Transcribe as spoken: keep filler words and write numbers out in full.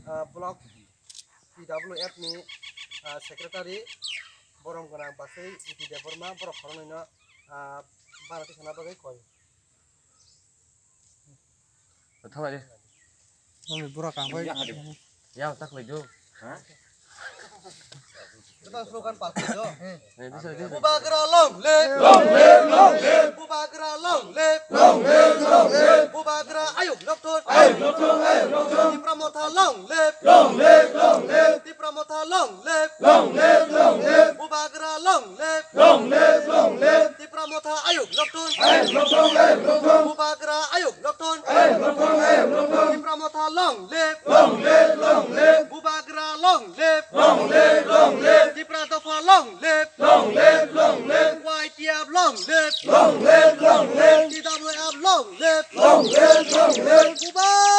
ah, block P W F ni, ah, secretary borom gwnang Basai Iti Debbarma borok khoroknwino, ah, bana tisana bagwi koi. Thangla de. Ani bura kang bai. Yang tak lagi. Hah? Kita slogan pasti jo. Eh, bisa, bisa. Bubagra long live. Long live, long live. Bubagra long live. Long live, long live. Bubagra ayuk nokton. Ayuk nokton, ayuk nokton. Tipra Motha long live. Long live, long live. Tipra Motha long live. Long live, long live. Bubagra long live. Long live, long live. Tipra Motha ayuk nokton. Ayuk nokton, ayuk nokton. Bubagra ayuk nokton. Ayuk nokton, ayuk nokton. Tipra Motha long live. Long live, long live. Bubagra long live. Long live, long live. Tipra Dopha long live. Long live, long live. Y T F long live. Long live, long live. T W F long live. Long live, long live. Bubagra